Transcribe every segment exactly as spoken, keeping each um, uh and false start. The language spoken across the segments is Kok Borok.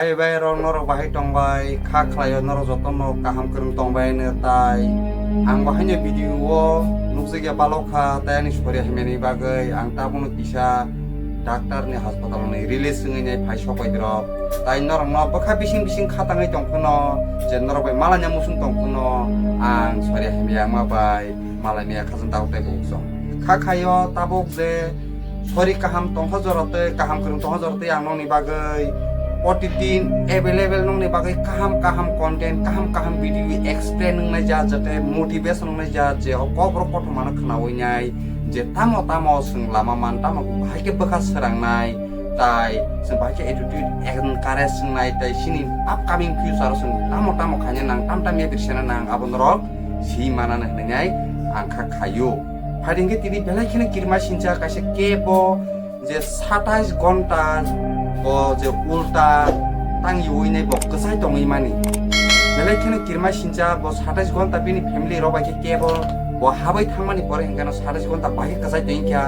Hai bai rok, norok bahai tongbai, kha khlaio norok jotono kaham kwrwng tongbai hwnwi tai. Ang bo haino video o nukjakya balok kha, tai ani sori hamyani bagwi ang tabukno kisa doctor ni hospital ni release wngwi nai phai sok bai rok. Tai norokno bwkha bising bising kha tangwi tong phano, je norok bai malanya muchung tong phano, ang sori hamya wngma bai malai maya khajang tabuk tai buk song. Kha khaio tabuk je sori kaham tongkha jorotwi, kaham kwrwng tongkha jorotwi ang nokni bagwi protidin available nokni bagwi kaham kaham content, kaham kaham video explain wngnai ja, jate motivation wngnai ja, je o kokborok kothomano khnawi nai, je tamo tamo chwng lama man, tamo bahai khe bwkha swrangnai, tai chwng bahai khe attitude encourage wngnai, tai chini upcoming future o chwng tamo tamo khaina nang, tam tam ya birsena nang, abo norok si manana hwnwi nai ang kha khaio. Phai hwnkhe tini belai kheno kirima sincha kaisa kebo je satais gonta bo je ulta tangwi nai bo kwchai tongwi mani. Belai kheno kirima sincha bo satais gonta bini family rok bai khe kebo bo habwi thangmani pore hwnkhe no satais gonta bai khe kwchai tongwi kha.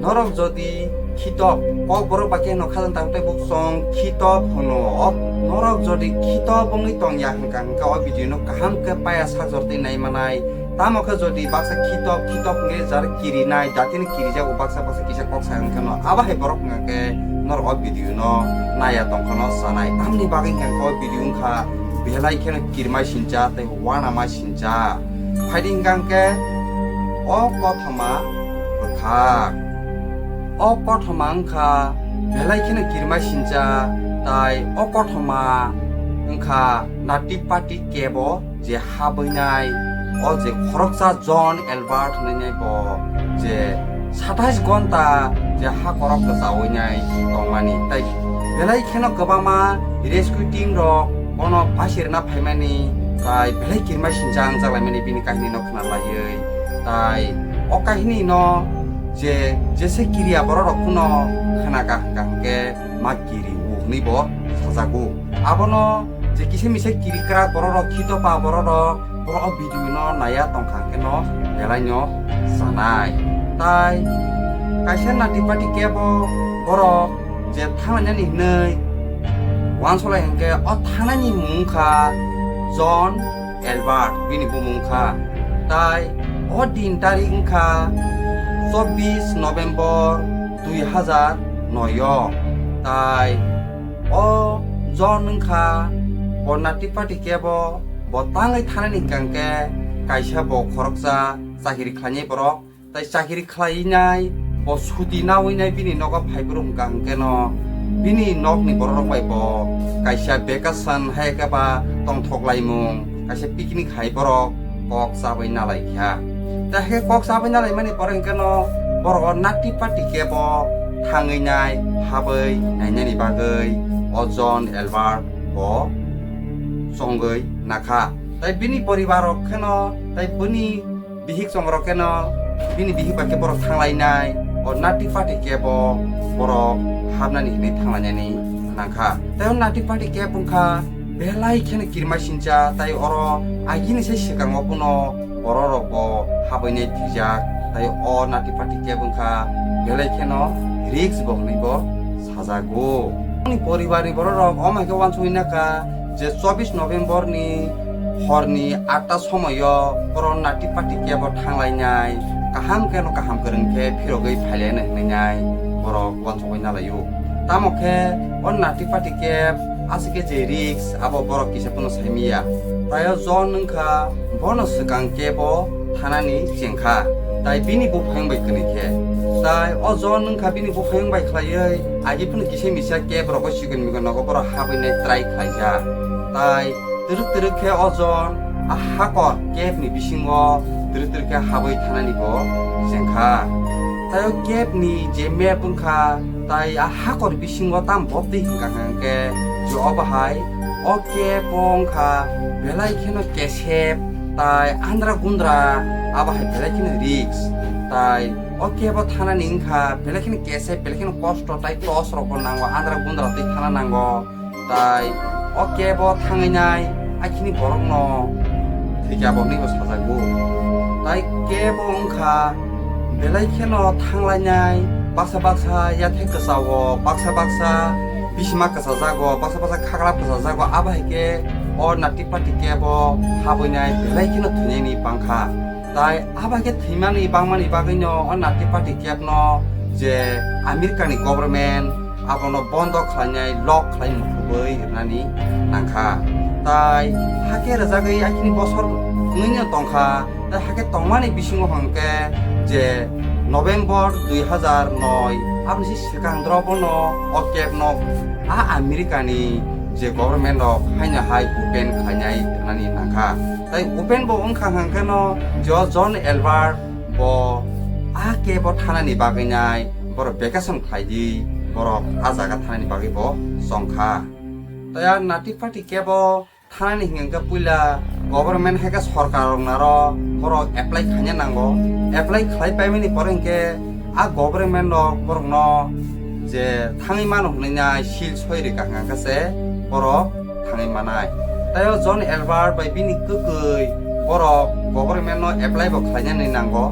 Norok jodi khitok, kokborok bai khe no khajang tabuk tai buk song khitok hwno. O norok jodi khitok wngwi tongya hwnkha hwnkhe o video no kaham khe paya sajor twi nai manai. Tamo khe jodi baksa khitok khitok hwnkhe jar kirinai, datino kirijago baksa baksa kisa kok sai hwnkhe no, abo hai borok hwnkha khe norok o video no naiya tongkha no chanai. Tamni bagwi hwnkha khe o video wngkha belai kheno kirima sincha tei uanama sincha. Phaidi hwnkha khe o kothoma bwkhak. O kothoma wngkha belai kheno kirima sincha, tai o kothoma wngkha Nati Pati kebo je habwinai, o je khoroksa John Albert hwnwi nai bo je satais gonta je ha korok kwchawi nai tongmani. Tai belai kheno kwbangma rescue team rok bono basi rwna phaimani, tai belai kirima sincha wngjaklaimani bini kahini no khna laiwi. Tai o kahini no je jese kiriya borok rok phano khna ka hwnkha hwnkhe ma kiri u hwnwi bo sajago. Abono je kisa misa kiri kwrak borok rok, khito pa borok rok, borok o video no naiya tongkha hwnkhe no belai no sanai. Tai kaisa Nati Pati kebo borok je thanglainani hwnwi uansukhlai hwnkhe o thangnani mung wngkha John Albert, bini bumung wngkha. Tai o din tarik wngkha chobbish November dui hazar noi o. Tai o John wngkha bo Nati Pati kebo bo tangwi thanani hwnkha hwnkhe kaisa bo khoroksa chakiri khlainai borok. Tai chakiri khlai nai, bo suti nawi nai bini nogo phai phuru hwnkha hwnkhe no bini nokni borok rok bai bo kaisa vacation hai khe ba tongthok laimung, kaisa picnic hai borok kok chabai nalai kha. Tai hai kok chabai nalai mani pore hwnkhe no borok o Nati Pati kebo thangwi nai habwi nainani bagwi o John Albert bo chongwi nakha. Tai bini poribar rok kheno, tai bini bihik chongrok keno bini bihik bai khe borok thanglainai, o Nati Pati kebo borok habnani hinwi thanglainani nangkha. Tai o Nati Pati kebo wngkha belai kheno kirima sincha, tai oro agini se swkango phano borok rok bo habwinai thwijak, tai o Nati Pati kebo wngkha belai kheno risk bo hwnwi bo sajago. Ani poribarni borok rok omo hai khe uansugwi nakha je chobbish November ni horni atta somoio borok Nati Pati kebo thanglainai, kaham khe no kaham kwrwng khe phirogwi phailainai hwnwi nai borok uansugwi nalaio. Tamo khe o Nati Pati keb aswk khe je risk abo borok kisa phano saimiya. Tai o John wngkha bono swkang kebo thanani chengkha, tai bini buphang bai kwnwi khe. Tai o John wngkha bini buphang bai khlaiwi agi phano kisa misa keb rogo sikon mikon nogo borok habwinai try khlaijak. Tai twrwk twrwk khe o John a hakor kebni bisingo twrwk twrwk khe habwi thanani bo chengkha. Tai o kebni je map wngkha, tai a hakor bisingo tam botwi hwnkha hwnkhe je obo hai o kebo wngkha belai kheno kesep, tai andra gundra abo hai belai kheno risk. Tai o kebo thanani wngkha belai kheno kesep, belai kheno kosto, tai tos rok bo nango, andra gundra twi thana nango. Tai o kebo thangwi nai akhini borokno thwikya bo hwnwi bo sajago. Tai kebo wngkha belai kheno thanglainai, baksa baksa yathai kwchao, baksa baksa bisima kwchajago, baksa baksa khaklap kwchajago, abo hai khe o Nati Pati cave o habwinai belai kheno thwinaini bangkha. Tai abo hai khe thwimani bangmani bagwino o Nati Pati cave no je America ni government abono bondo khlainai, lock khlai muthubwi rwnani nangkha. Tai hakhe rwjagwi akhini bosor wngwino tongkha. Tai hakhe tongmani bisingo hwnkhe je November dui hazar noi, aboni se swkang doro bono o cave no a America ni je government rok haino hai open khlainai rwnani nangkha. Tai open bo wngkha hwnkhe no je o John Albert bo a cave o thanani bagwi nai borok vacation khlai di, borok a jaga thanani bagwi bo chongkha. Tai a Nati Pati cave o thanani hingkhe puila government hai khe sorkar rok naro borok apply khaina nango. Apply khlai paimani pore hingkhe a government rok borokno je thangwi mano hwnwi nai seal soi rwkha hwnkhe se borok thangwi manai. Tai o John Albert bai bini kwkwi borok government no apply bo khlainani nango.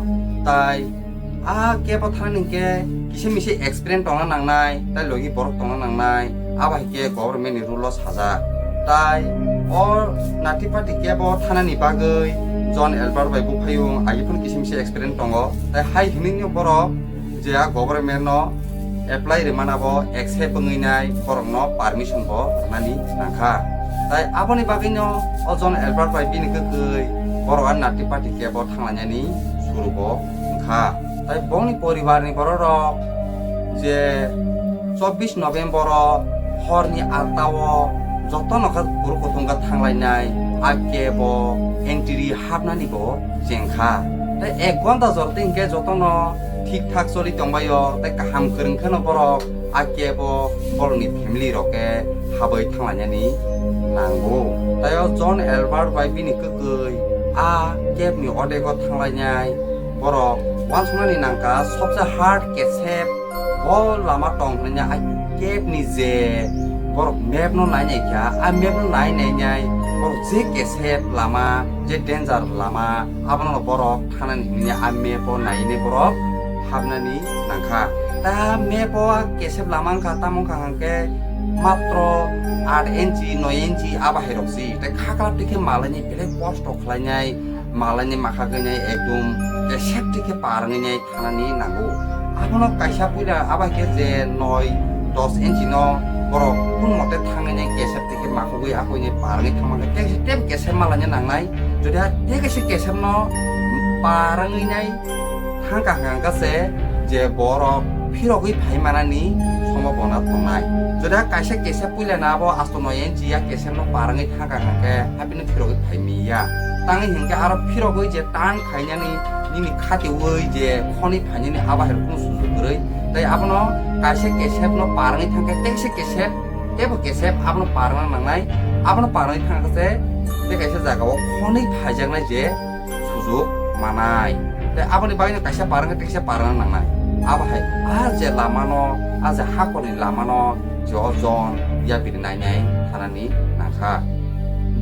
Tai a cave o thanani hingkhe kisa misa experience tongna nangnai, tai logi borok tongna nangnai, abo hai khe government ni rule o sajak. Tai o Nati Pati cave o thanani bagwi John Albert bai buphayung agi phano kisa misa experience tongo. Tai hai hinwi no borok je a government no apply rwmana bo accept wngwi nai borokno permission bo rwnani nangkha. Tai aboni bagwino o John Albert bai bini kwkwi borok a Nati Pati cave o thanglainani suru bo wngkha. Tai bongni poribar ni borok rok je chobbish November o horni atta o joto nokha kuru kuthumkha thanglainai a cave o entry hapnani bo chengkha. Tai ek ghonta jor tei hingkhe jotono thik thak choli tongbaio, tei kaham kwrwng kheno borok a cave o borokni family rok khe habwi thanglainani nango. Tai o John Albert bai bini kwkwi a cave ni odego thanglainai borok uansuknani nangkha sobse hard kesep bo lama tong hwnwi a cave ni je borok map no nai nai kha, a map no nai nai nai borok je kesep lama, je danger lama, abono borok thanani hwnwi a map o nai nai borok habnani nangkha. Ta map o kesep lama wngkha, tamo wngkha hwnkhe matro aat inchi, noi inchi abo hai rok si. Tai khaklap twi khe malaini belai kosto khlainai, malaini makha gwnai ekdum kesep twi khe par wngwi nai thanani nango. Abono kaisa puila abo hai khe je noi dos inchi no borok kun mote thangwi nai kesep twi khe makhugwi akhugwi nai par wngwi thangma khe tei tei kesep malaini nangnai. Jodi ha tei kaisa kesep no par wngwi nai thangkha hwnkha se je borok phirogwi phai manani sombhabona tongnai. Jodi ha kaisa kesep puila na abo asto noi inchi ya kesep no par wngwi thangkha hwnkhe habini phirogwi phai mi ya. Tangwi hwnkhe aro phirogwi je tan khainani nini khatiwi je khonwi phainani abo hai rokno sujuk kwrwi. Tai abono kaisa kesep no par wngwi thangkhe tei kaisa kesep, teibo kesep abono par wngna nangnai. Abono par wngwi thangkhe se tei kaisa jagao khonwi phaijaknai je sujuk manai. Tai aboni bagwino kaisa par wngkhe tei kaisa par wngna nangnai. Abo hai a je lamano, a je hakorni lamano je o John yapiri nainai thanani nangkha.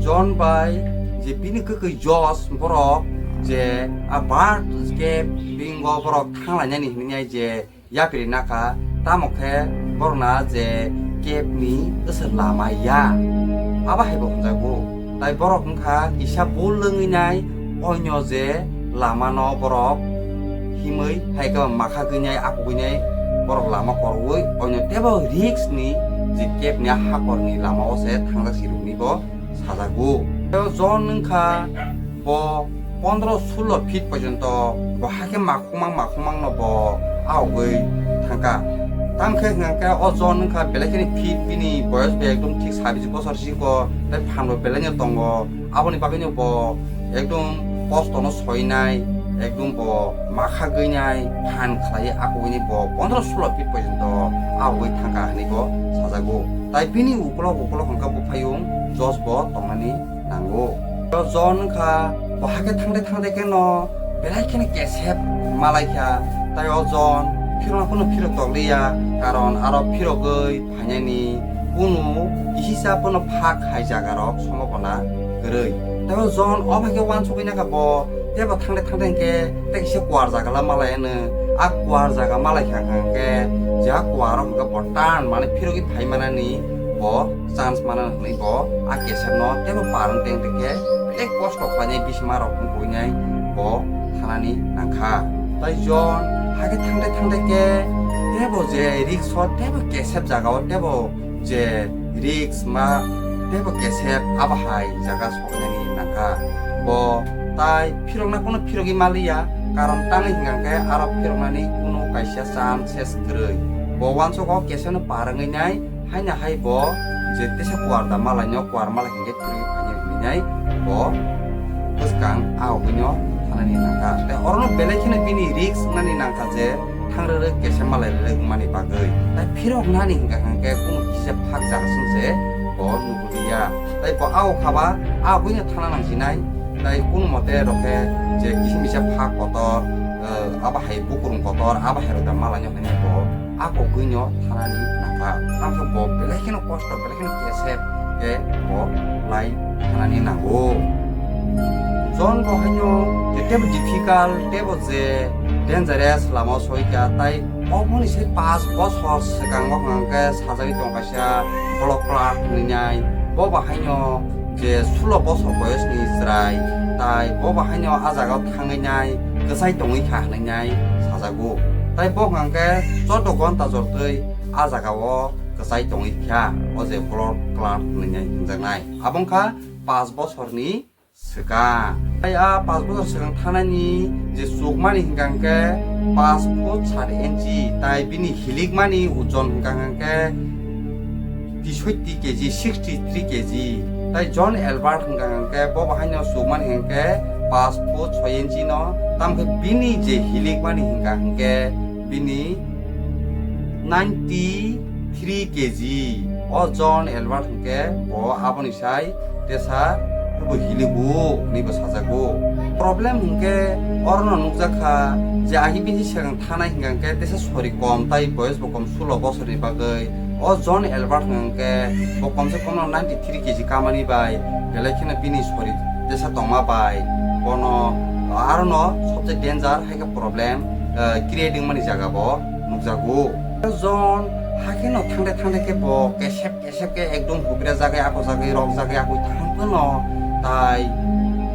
John bai je bini kwkwi Josh borok je a Bart cave bingo borok thanglainani hinwi je yapiri nakha, tamo khe borokna je cave ni aswk lama ya, abo hai bo hwnjago. Tai borok wngkha kisa bul wngwi nai, oino je lama no borok himwi hai khe makha gwi nai, akugwi nai borok lama korwi, oino teibo risk ni je cave ni hakor ni lama o se thangjak si rwgwi bo sajago. Tei o John wngkha bo pondro sulo feet porjonto bo hakhe makhumang makhumang no bo ahogwi thangkha. Tamkhe hwnkhe o John wngkha belai kheno fit, bini boyos bo ekdom thik sabiji bosor siko tei phan bo belai no tongo. Aboni bagwino bo ekdom kosto no soinai, ekdom bo makha gwinai phan khlai akogwini bo pondro sulo feet porjonto ahogwi thangkha hinwi bo sajago. Tai bini ukolok ukolok hwnkhe buphayung Josh bo tongnani nango. O John wngkha, bo hakhe thangde thangde kheno belai kheno kesep malaikha. Tai o John phirokno phano phirok tokliya, karon aro phirogwi phainani kunu kisisa phano phak hai jagarok sombhabona kwrwi. Tai o John o bai khe uansugwi nakha bo teibo thangde thangde hwnkhe tei kisa kuar jagala malai hwno. A kuar jaga malai kha hwnkhe, je a kuar o hwnkhe bo turn, mane phirogwi phai manani bo chance mana hwnwi bo a kesep no tebo parwng teng teng khe belai kosto khlainai bisima rok wngkha hwnwi bo thanani nangkha. Tai John hakhe thangde thangde khe tebo je risk o tebo kesep jaga o tebo je risk ma tebo kesep abo hai jaga soknani nangkha. Bo tai phirokna kono phirogwi maliya, karon tangwi hwnkha hwnkhe aro phiroknani kono kaisa chance ses kwrwi. Bo uansuk o kesepno parwngwi nai, haino hai bo je tesa kuar da malai no, kuar malai hwnkhe phirogwi phainai hwnwi nai bo bwskang a ogwino thanani nangkha. Tei orono belai kheno bini risk wngnani nangkha je thangrwrwk kesa malai rwrwk wngmani bagwi. Tai phirok nani hwnkha hwnkhe kunu kisa phak jaga song se bo nugwi ya. Tai bo ao khaba, a buino thana nangsinai. Tai kunu mote rokhe je kisa misa phak kotor, eh, abo hai bukurung kotor, abo hai rok da malai no hwnwi bo a kok buino thanani nangkha. Tamkhe bo belai kheno kosto, belai kheno kesep khe bo lai thanani nango. John bo haino je tebo difficult, tebo je dangerous lama soika, tai oboni se paanch bosor swkango hwnkhe sajagwi tong kaisa blood clot hwnwi nai. Bo bo haino je sulo bosor boyosni chwrai, tai bo bo haino a jagao thangwi nai, kwchai tongwi kha hwnwi nai sajago. Tai bo hwnkhe chordo gonta jortwi a jagao kwchai tongwi kha, o je blood clot hwnwi nai hwnjaknai. Abo wngkha paanch bosorni swkang. Tai a paanch bosor swkang thanani je chukmani hwnkha hwnkhe paanch foot sat inchi, tai bini hilikmani ojon hwnkha hwnkhe tesotti kg, sixty three kg. Tai John Albert hwnkha hwnkhe bo bo haino chukmani hwnkhe paanch foot soi inchi no, tamkhe bini je hilikmani hwnkha hwnkhe bini ninety three kg. O John Albert hwnkhe bo aboni sai tesa bo hiligo hwnwi bo sajago. Problem hwnkhe orono nukjakha je agi bini swkang thanai hwnkha hwnkhe tesa sori kom tai boyos bo kom sulo bosorni bagwi. O John Albert hwnkhe bo komse kom no ninety three kg kamani bai belai kheno bini sori tesa tongma bai bono arono sobse danger hai khe problem, eh, create wngmani jaga bo nukjago. John hakheno thangde thangde khe bo kesep kesep khe ekdom hubra jagwi, ako jagwi, rok jagwi, ako thang phano tai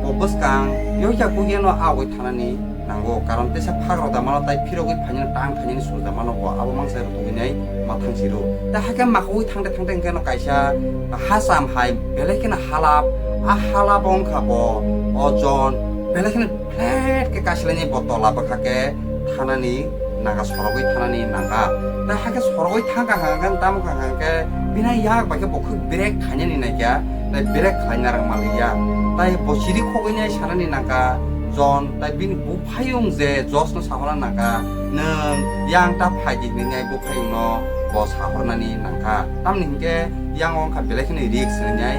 bo bwskang yoya kuya no agwi thanani nango, karon tesa phak rok da mano tai phirogwi phainani tang khainani sulda mano bo abo mangsa rok tugwi nai ma thang siro. Tai hakhe makogwi thangde thangde hwnkhe no kaisa hacham hai belai kheno halap, a halap wngkha bo o John belai kheno flat khe kasilaini bo tola bwkha khe thanani nangkha, sorogwi thanani nangkha. Tai hakhe sorogwi thangkha hwnkha hwnkhe tamo kha hwnkha hwnkhe bini yak bai khe bo khuk brake khainani naikha, tai brake khlaina rang manliya. Tai bo chiri khogwi nai sanani nangkha John, tai bini buphayung je Josh no sahorna nangkha, "Nwng yang ta phai di," hwnwi nai buphayung no bo sahornani nangkha. Tamni hinkhe yang wngkha belai kheno risk hwnwi nai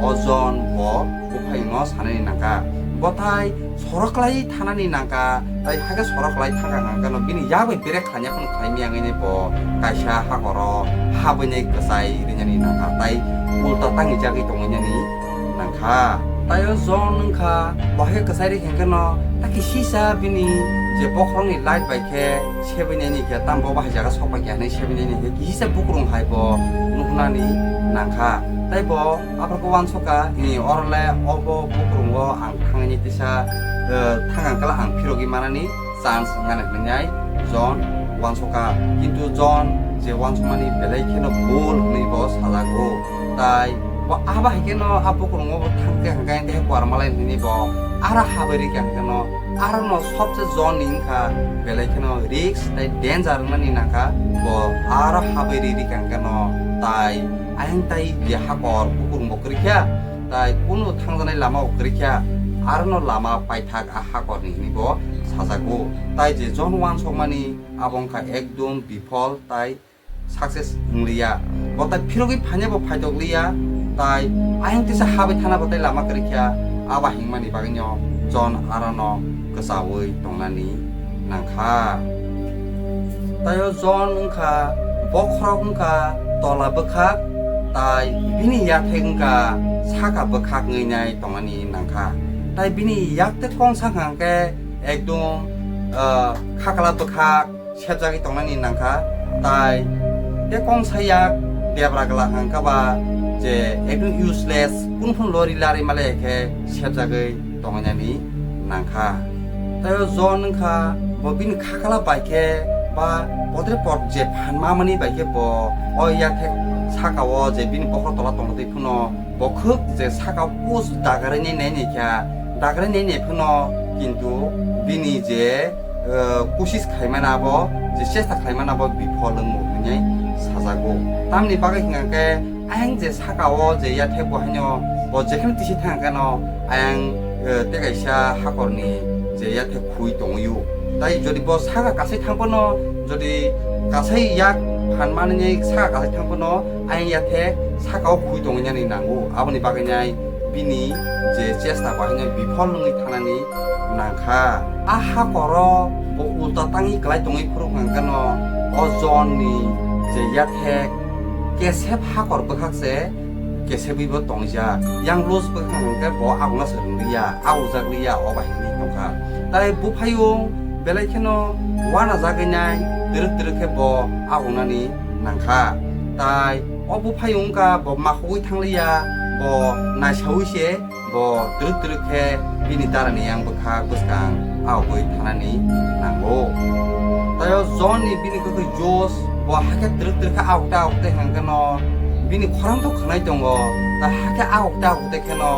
o John bo buphayung no sanani nangkha. Bo tai sorok lai thanani nangkha, tai hakhe sorok lai thangkha hwnkhe no bini yak bai brake khlaina phano khlai maya wngwi bo kaisa hakoro habwi nai kwchai rinani nangkha, tai ulta tangwi jagwi tongwi nani nangkha. Tai o John wngkha, bo hai kwchai ri hwnkhe no, ta kisisa bini je bokhorokni light bai khe sebwi nani khe, tamo bo hai jaga sok pai khe hwnwi sebwi nani khe, kisisa bukrung hai bo nuknani nangkha. Tai bo aphuru khe uansukha, "Ni oro le obo bukrungo ang thangni tisa, eh, thang ang khe ang phirogwi manani chance wngnani hwnwi nai John uansukha." Kintu John je uansukmani belai kheno bul hwnwi bo sajago. Tai bo abo hai kheno a bukrungo bo thang khe hwnkhe tei kuar malai hwnwi bo aro habwi rikha hwnkhe no, aro no sobse John ni wngkha belai kheno risk tai danger wngnani nangkha, bo aro habwi ri rikha hwnkhe no tai ayang tai je hakor bukrung bo kwrwikha, tai kunu thangjaknai lama bo kwrwikha, aro no lama paithak a hakorni hwnwi bo sajago. Tai je John uansukmani abo wngkha ekdom bifol tai success wngliya. Bo tai phirogwi phaina bo phaitokliya, tai ayang tisa habwi thana bo tai lama kwrwikha, abo hingmani bagwino John aro no kwchaui tongnani nangkha. Tai o John wngkha, bokhorok wngkha tola bwkhak, tai bini yathek wngkha saka bwkhak wngwi nai tongmani nangkha. Tai bini yaktwk kongsa hwnkha hwnkhe ekdom ah, khakla bwkhak sepjagwi tongnani nangkha, tai tei kongsa yak debra gla hangkha ba je ekdom useless, kunu phano lori lari malai khe sepjagwi tongnani nangkha. Tai o John wngkha bo bini khakla bai khe ba potre pot je phan mamani bai khe bo o yathek saka o je bini bokhorok tola tongtwi phano bo khwk je saka o post dagrai nai nai kha, dagrai nai nai phano kintu bini je, eh, kusis khaimani abo, je chesta khaimani abo biphol wngmo hinwi sajago. Tamni bagwi hwnkha khe ayang je saka o je yathek bo haino bo jekheno tisi thang kheno ayang, eh, tei kaisa hakorni je yathek khui tongwi o. Tai jodi bo saka kasai thang phano, jodi kasai yak phan manwi saka kasai thang phano, ayang yathek saka o khui tongwi nani nango. Aboni bagwi nai bini je chesta bo haino biphol wngwi thanani nangkha. A hakoro bo ulta tangwi kwlai tongwi phuru hwnkha khe no o John ni je yathek kesep hakor bwkhak se kesebwi bo tongjak. Yang lose bwkhak hwnkhe bo aguna se rwngya, agujak liya o bai hinwi tongkha. Tai buphayung belai kheno uanajagwi nai twrwk twrwk khe bo agunani nangkha. Tai o buphayung wngkha bo makhugwi thangliya, bo naisaui se bo twrwk twrwk khe bini darani yang bwkha bwskang aogwi thanani nango. Tai o John ni bini kwthwi Jos bo hakhe twrwk twrwk khe aogwi tei aogwi tei hwnkhe no bini khorang to khwnai tongo, ta hakhe aogwi tei aogwi tei kheno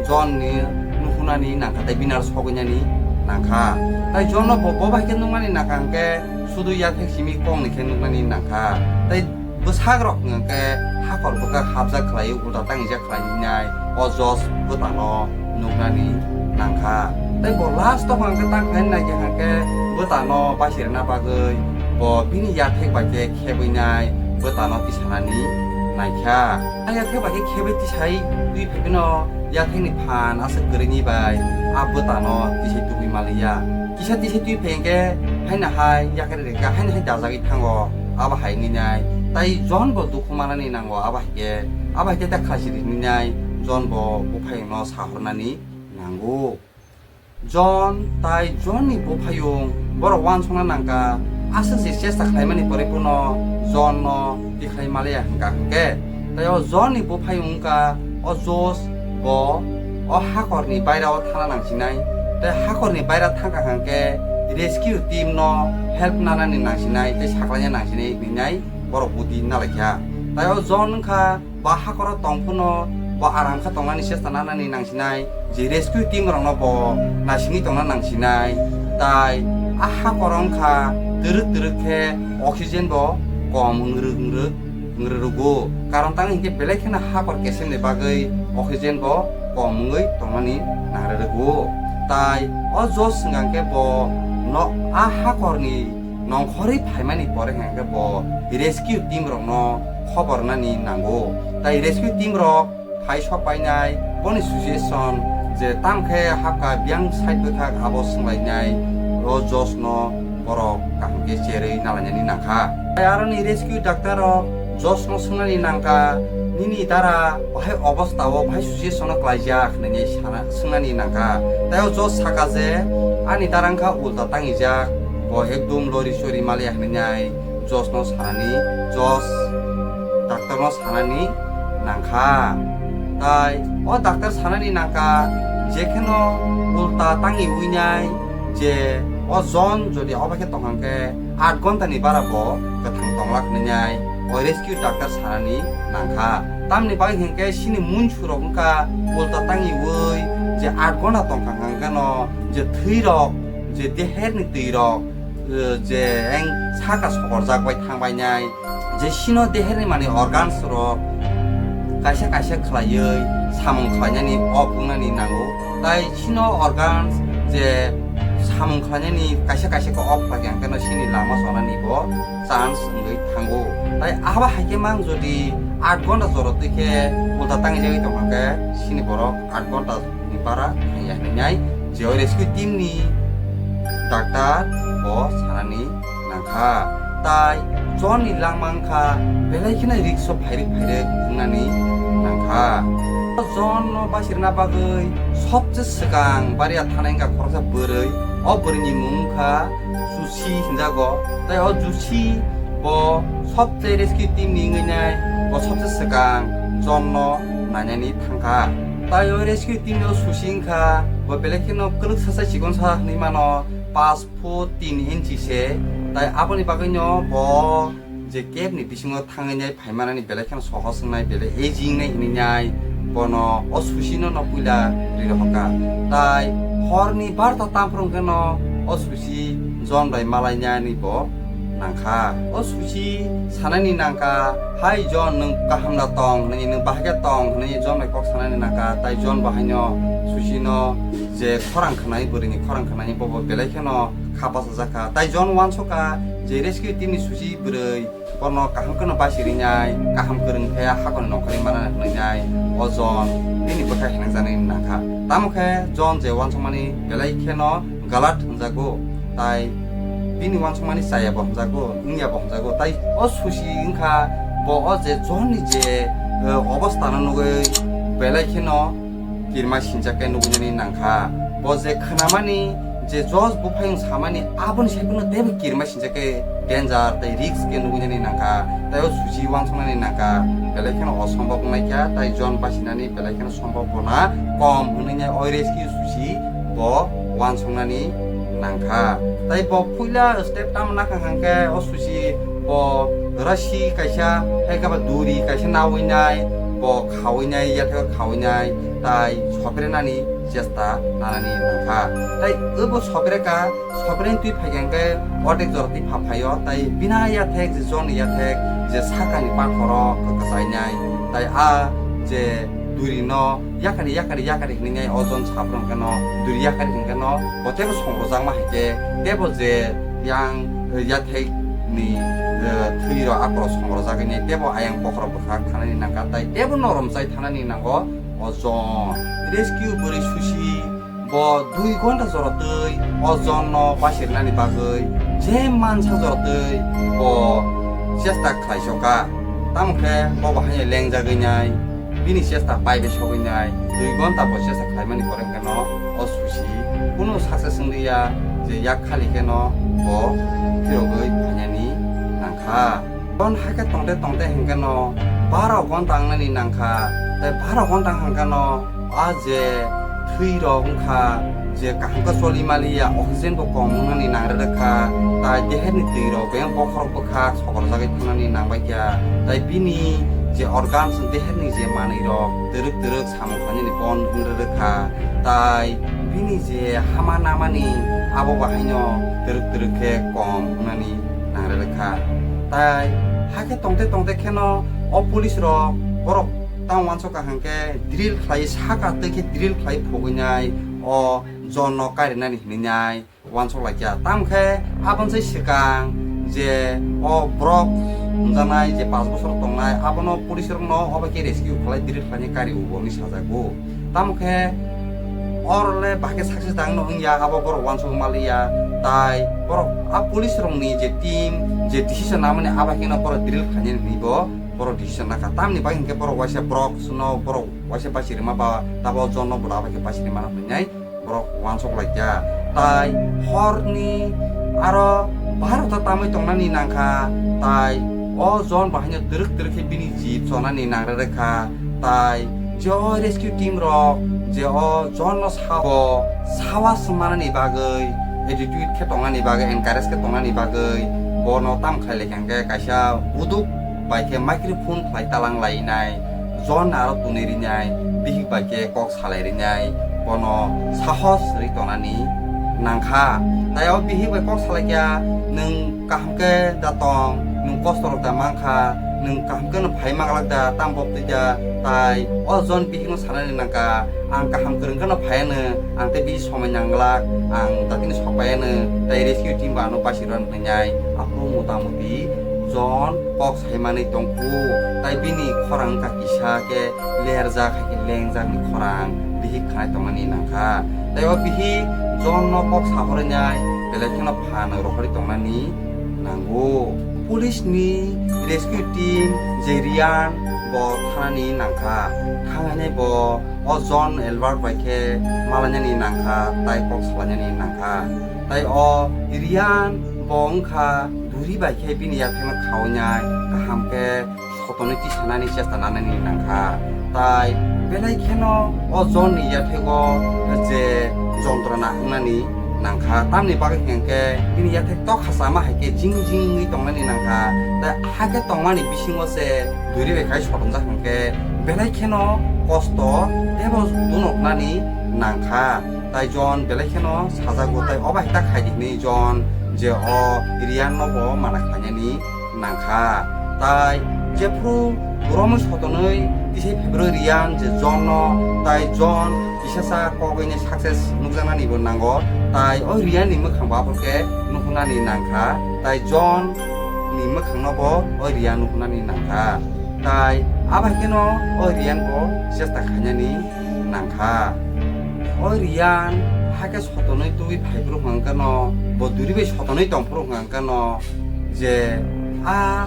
John ni nukhunani nangkha tei bini aro sogwinani nangkha. Tai John no bo, bo bai khe nuknani nangkha hwnkhe sudu yathek simi kok ni khe nuknani nangkha. Tai bwsarok hwnkhe hakor bwkha hapjak khlai ulta tangijak khlai nai o Jos bwtano nuknani nangkha. Tai bo last o hwnkhe tang khlai naikha hwnkhe bwtano baisirna bagwi bo bini yathek bai khe khebwi nai bwtano tisanani naikha. A yathek bai khe khebwi tisai twi phaiphino yathekni phan aswk kwrwini bai a bwtano tisai tubui maliya. Kisa tisai twi phai hwnkhe haino hai yakarwi rwkha, haino hai dajagwi thango, abo hai wngwi nai. Tai John bo dukhu manani nango, abo hai khe, abo hai khe ta khasi rini nai, John bo buphayungno sahornani nango. John tai John ni buphayung borok uansukna nangkha, aswk se chesta khlaimani pore phano John no tikhlai maliya hwnkha hwnkhe. Tai o John ni buphayung wngkha o Jos, bo o hakorni baira o thana nangsinai. Tai hakorni baira thangkha hwnkhe rescue team no help nanani nangsinai tei saklaina nangsinai hinwi nai borok budi nalaikha. Tai o John wngkha ba hakoro tong phano bo aram khe tongnani chesta nanani nangsinai, je rescue team rokno bo naisingwi tongna nangsinai. Tai a hakor wngkha twrwk twrwk khe oxygen bo kom wngrwk wngrwk wngrwk rwgo, karon tang hinkhe belai kheno hakor kesemni bagwi oxygen bo kom wngwi tongnani nangrwrwgo. Tai o Jos hwnkha khe bo no a hakorni nongkhorwi phaimani pore hwnkha khe bo rescue team rokno khobor nani nango. Tai rescue team rok phai sok painai, boni situation je tam khe hapkha biyang side bwkhak abo swnglainai, o Jos no borok kaham khe cherwi nalainani nangkha. Tai aroni rescue doctor rok Jos no swngnani nangkha, "Nini dara bahai obostha o, bahai situation o klaijak?" hinwi sana, swngnani nangkha. Tai o Jos saka je, "Ani dara wngkha ulta tangijak, bo ekdum lori sori maliya," hinwi nai Jos no sanani, Jos doctor no sanani nangkha. Tai o doctor sanani nangkha, jekheno ulta tangi uinai je o John jodi obo khe tongkha khe aat ghonta ni bara bo kwthang tonglak hinwi nai o rescue doctor sanani nangkha. Tamni bagwi hinkhe chini munsurok wngkha ulta tangiwi je aat ghonta tongkha hwnkhe no je thwirok, je deherni twirok, eh, je eng saka sokorjak bai thangbainai, je chino deherni manwi organs rok kaisa kaisa khlaiwi samung khlainani off wngnani nango. Tai chino organs je samung khlainani kaisa kaisa khe off khlai khe, hwnkhe no chini lama chonani bo chance wngwi thango. Tai abo hai khe mang jodi aat ghonta jora twi khe ulta tangjagwi tongkha khe chini borok aat ghonta ni bara thangya hinwi nai je o rescue team ni doctor bo sanani nangkha. Tai John ni langma wngkha belai kheno risk o phairwk phairwk wngnani nangkha. John no basirna bagwi sobse swkang baria thanai wngkha khoroksa bwrwi. O bwrwini mung wngkha Jusi hinjago. Tai o Jusi bo sobse rescue team ni wngwi nai, bo sobse swkang John no nainani thangkha. Tai o rescue team ni o Susi wngkha, bo belai kheno kwlwksa sai chikonsa hinwi mano, pas foot tin inchi se. Tai aboni bagwino bo je cave ni bisingo thangwi nai phaimanani belai kheno sohos wngnai, belai easy wngnai hinwi nai bono o Susi no no puila ri rohorkha. Tai horni barta tamphru hwnkhe no o Susi John bai malainani bo nangkha. O Susi sanani nangkha, "Hai John, nwng kaham da tong?" hwnwi, "Nwng bahai khe tong?" hwnwi John bai kok sanani nangkha. Tai John bo haino Susi no je khorang khwnai, bwrwini khorang khwnai bobo belai kheno kha bachajak kha. Tai John uansukha je rescue team ni Susi bwrwi bono kaham kheno basi rinai, kaham kwrwng khe hakoni nongkhorwi mana hwnwi nai o John bini bwkha hinang janani nangkha. Tamo khe John je uansukmani belai kheno galat hwnjago, tai bini uansukmani chaya bo hwnjago, wngya bo hwnjago. Tai o Susi wngkha bo o je John ni je, eh, obostha no nugwi belai kheno kirma sinjak khe nugwi nani nangkha. Bo je khwnamani je John buphayung samani aboni sai phano teibo kirma sinjak khe danger tai risk khe nugwi nani nangkha. Tai o Susi uansuknani nangkha, belai kheno osombob wngnai kha, tai John basinani belai kheno sombob bona kom hwnwi nai o rescue Susi bo uansuknani nangkha. Tai bo puila step tamo nakha hwnkhe o Susi bo rasi kaisa, hai khe ba duri kaisa nawi nai, bo khawi nai, yathego khawi nai, tai soprenani chesta nanani nangkha. Tai obo sopreka, sopren twi phaikha hwnkhe ordek jora twi pha phaio, tai bina yathek je John ni yathek je sakani pakhoro kwchai nai, tai a je duri no yakari, yakari, yakari hinwi nai o John sabrang khe no, duri yakari hwnkhe no, bo tebo songrojakma hai khe, tebo je yang, eh, yathek ni, eh, thwi rok akhoro songrojagwi nai, tebo ayang bokhorok bwkhak thanani nangkha, tai tebo norom chai thanani nango o John. Rescue bwrwi Susi bo dui ghonta jora twi o John no basirnani bagwi je mansa jora twi bo chesta khlaisoka. Tamo khe bo bo haino lengjagwi nai, bini chesta pai bai sogwi nai, dui ghonta bo chesta khlaimani pore hwnkhe no o Susi kunu success wng liya je yak khali khe no bo phirogwi phainani nangkha. John hai khe tongte tongte hwnkhe no baro ghonta wngnani nangkha, tai baro ghonta hwnkhe no a je thwi rok wngkha, je kaham khe choli maliya, oxygen bo kom wngnani nangrwrwkha, tai deher ni twi rok beng bokhorok bwkhak sokorjagwi thangnani nangbaikha, tai bini je organs deher ni je manwi rok twrwk twrwk samung khlainani bon wngrwrwkha, tai bini je hama namani abo bahaino twrwk twrwk khe kom wngnani nangrwrwkha. Tai hakhe tongte tongte kheno o police rok borok tamo uansukha hwnkhe drill khlai, saka twi khe drill khlai phugwi nai o John no karinani hinwi nai uansuk laikya. Tamo khe aboni sai swkang je o borok hwnjaknai je panch bosor tongnai abono police rok no obo khe rescue khlai drill khlainai kari o bo hinwi sajago. Tamo khe oro le bahai khe success dang no wngya, abo borok uansuk maliya, tai borok a police rok ni je team je decision namani abo khe no borok drill khlainani hinwi bo borok decision nakha. Tamni bagwi hinkhe borok waisa borok no borok waisa bachirima ba tabo John no bo abo khe bachirima nai borok uansuk laikya. Tai horni aro barota tamwi tongnani nangkha, tai o John bahaino twrwk twrwk khe bini jib chonani nangrwrwkha, tai je o rescue team rok je o John no sao, sawas manani bagwi, attitude khe tongnani bagwi, encourage khe tongnani bagwi bono tam khlai laikha hwnkhe kaisa buduk bai khe microphone khlai talang lainai, John aro tunui rinai, bihik bai khe kok salai rinai, bono sahos ri tonani nangkha. Tai o bihik bai kok salai kha, "Nwng kaham khe da tong, nwng kosto rok da mankha, nwng kaham khe no phai manglak da, tam bok twi da?" Tai o John bihik no sanani nangkha, "Ang kaham kwrwng khe no phai ano, ang tei bini somoi nanglak, ang datino sok pai ano, tai rescue team bo ano basi rw nai, aphuru mota moti John kok sai manwi tongkhu, tai bini khorang wngkha kisa khe lerjak hai khe lengjak ni khorang bihik khanai tongmani nangkha." Tai o bihik John no kok sahorwi nai belai kheno phan rohorwi tongnani nango. Police ni rescue team je Ryan bo thanani nangkha. Ang hinwi bo o John Albert bai khe malainani nangkha, tai kok salainani nangkha. Tai o Ryan bo wngkha duri bai khe bini yathekno khawi nai kaham khe sotonwi tisanani chesta nanani nangkha. Tai belai kheno o John ni yathego je jontrona wngnani nangkha, tamni bagwi hwnkhe bini yathek tokha chama hai khe jing jingwi tongnani nangkha. Tai hakhe tongmani bisingo se duri bai khai sotonjak hwnkhe belai kheno kosto tebo dunoknani nangkha. Tai John belai kheno sajago, tai obo hai ta khai di hinwi John je o Ryan no bo mana khlainani nangkha. Tai jephru romwi sotonwi tisai February Ryan je John no, tai John kisa sa kogwini success nukjaknani bo nango, tai o Ryan ni mwkhang bo aphuru khe nukhunani nangkha, tai John ni mwkhang no bo o Ryan nukhunani nangkha. Tai abo hai kheno o Ryan bo chesta khainani nangkha. O Ryan hakhe sotonwi twi phaiphuru hwnkhe no, bo duri bai sotonwi tongphuru hwnkhe no, je a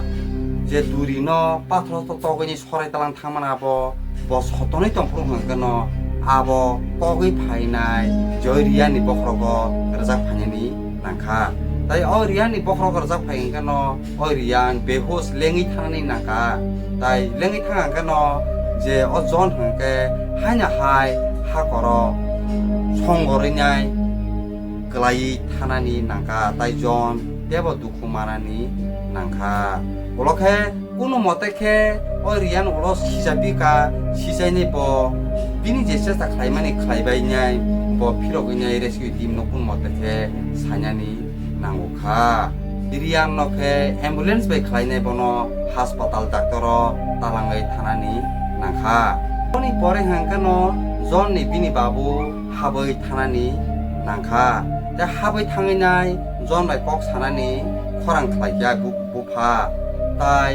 je duri no pathor to togwini sorai talang thangmani abo bo sotonwi tongphuru hwnkhe no, abo kogwi phainai je o Ryan ni bokhorogo rwjak phainani nangkha. Tai o Ryan ni bokhorogo rwjak phai hwnkhe no, o Ryan behush lengwi thangnani nangkha. Tai lengwi thang hwnkhe no, je o John hwnkhe haino hai hakoro songorwi nai kwlaiwi thanani nangkha, tai John tebo dukhu manani nangkha. Ulo khe kunu mote khe o Ryan ulo sijabika, sijainai bo bini je chesta khlaimani khlaibainai, bo phirogwinai rescue team no kunu mote khe sainani nango kha. Ryan no khe ambulance bai khlainai bono haspatal doctor o talangwi thanani nangkha. Boni pore hwnkhe no John ni bini babu habwi thanani nangkha. Tei habwi thangwi nai John bai kok sanani khorang khlaikha bu-, bupha. Tai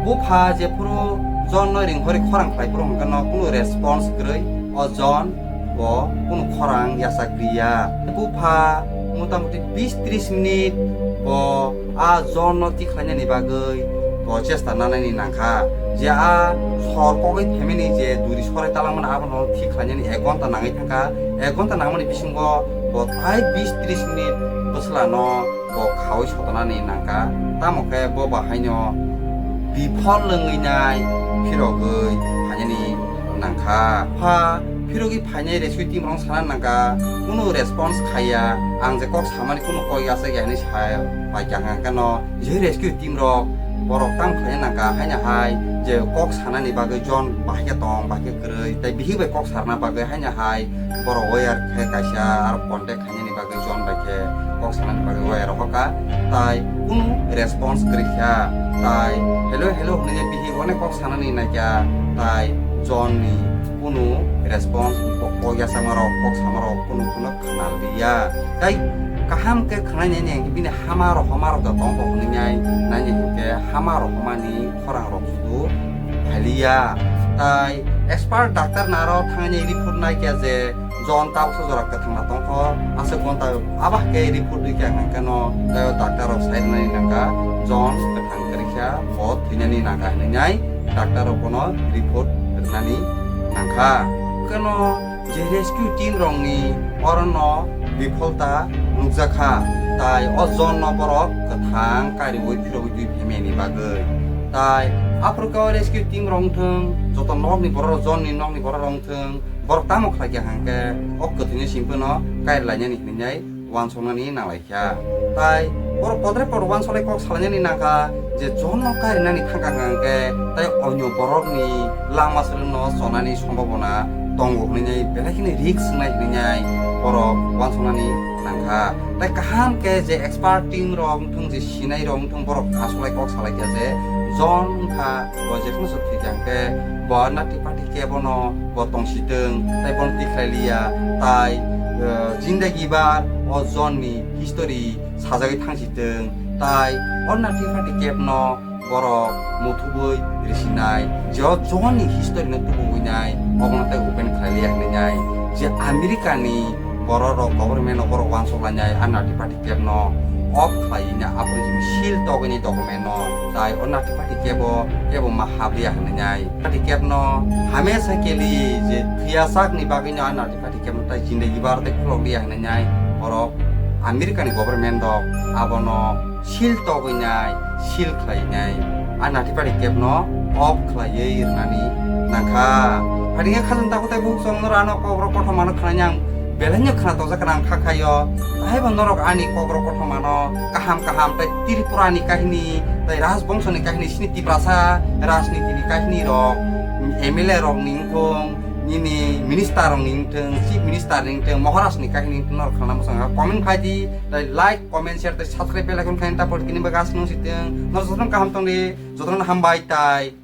bupha jephuru John no ringkhorwi khorang khlaiphuru hwnkhe no kunu response kwrwi o John bo kunu khorang yachak riya. Bupha motamuti bis tris minit bo a John no tikhlainani bagwi bo chesta nanani nangkha, je a sor kogwi phaimani je duri sorai talangmani abono thik khlainani ek ghonta nangwi thangkha. Ek ghonta nangmani bisingo bo tai bis tris minit bwsla no bo khawi sotonani nangkha, tamo khe bo bahaino biphol wngwi nai phirogwi phainani nangkha. Pha phirogwi phainai rescue team rok sana nangkha, kunu response khaiya, ang je kok samani kunu kok yachak ya hinwi sa paikha hwnkhe no, je rescue team rok borok tamo khaina nangkha, haino hai je kok sanani bagwi John bahai khe tong, bahai khe kwrwi, tai bihik bai kok sarna bagwi haino hai borok wire khe kaisa aro contact khainani bagwi John bai khe kok sanani bagwi wire rohorkha, tai kunu response kwrwikha, tai hello hello hwnwi bihik onek kok sanani naikha, tai John ni kunu response, kok yachakmarok, kok samarok kunu phano khwnaliya. Tai kaham khe khwnainani hwnkhe bini hama rohoma rok da tongkha hwnwi nai, naini hwnkhe hama rohomani khorang rok sudu phailiya. Tai expert doctor naro thangni report naikha je John tabuksa jora kwthangna tongkho, aswk ghonta abo hakhe report rikha hwnkhe no, tai o doctor rok sai rwnani nangkha John kwthang kwrwikha, bo thwinani nangkha hwnwi nai doctor rok bono report rwnani nangkha. Keno je rescue team rokni orono bipholta nukjakha, tai o John no borok kwthang kariui phirogwi twi phaimani bagwi. Tai aphuru khe o rescue team rok wngthwng, joto nokni borok rok, John ni nokni borok rok wngthwng, borok tamo khlai kha hwnkhe o kwthwini simi phano kairi lainani hinwi nai uansuknani nanglai kha. Tai borok podre podre uansuklai kok salainani nangkha je John no kairinani thangkha hwnkhe tai onyo borokni lama swrwngno chonani sombobona tongo hwnwi nai belai kheno risk wngnai hwnwi nai borok uansuknani nangkha. Tai kaham khe je expert team rok wngthwng, je sinai rok wngthwng, borok asulai kok salai kha je John wngkha bo jephuru se thwikha hwnkhe bo nati pati khe bono bo tongsitwng, tai bono tikhlai liya, tai, eh, jindagi bar o John ni history sajagwi thangsitwng, tai o nati pati khe no borok muthubui risinai, je o John ni history no tubugwi nai, obono tai open khlai liya hwnwi nai, je America ni borok rok government no borok uansuk lainai a nati pati khe no. off khlaiwi na aphuru chini seal togwi ni document no tai o nati pati kebo kebo ma habriya hinwi nai. Pati keb no hamesa keli je thwiya sak ni bagwi no a nati pati keb no tai jindagi bar tai khulok liya hinwi nai. Borok America ni government rok abono seal togwi nai, seal khlai nai. A nati pati keb no off khlaiwi rwnani nangkha. Phatingkhe khajang takhuk tai bukhuk chwng no rano kok rok kothoma no khnani ang belai no khna tokjak khna ang kha khaio. Tahai bo norok ani kok rok kothoma no kaham kaham tai Tripura ni kahini tai Rajbongso ni kahini sini Tiprasa rajniti ni kahini rok M L A rok ni wngthung nini minister rok ni wngthung chief minister ni wngthung Maharaj ni kahini wngthung norok khna mwsang comment khai di tai like comment share tai subscribe bell icon khai ta por kini bagas nung siteng norok jotono kaham tong di jotono hambai tai.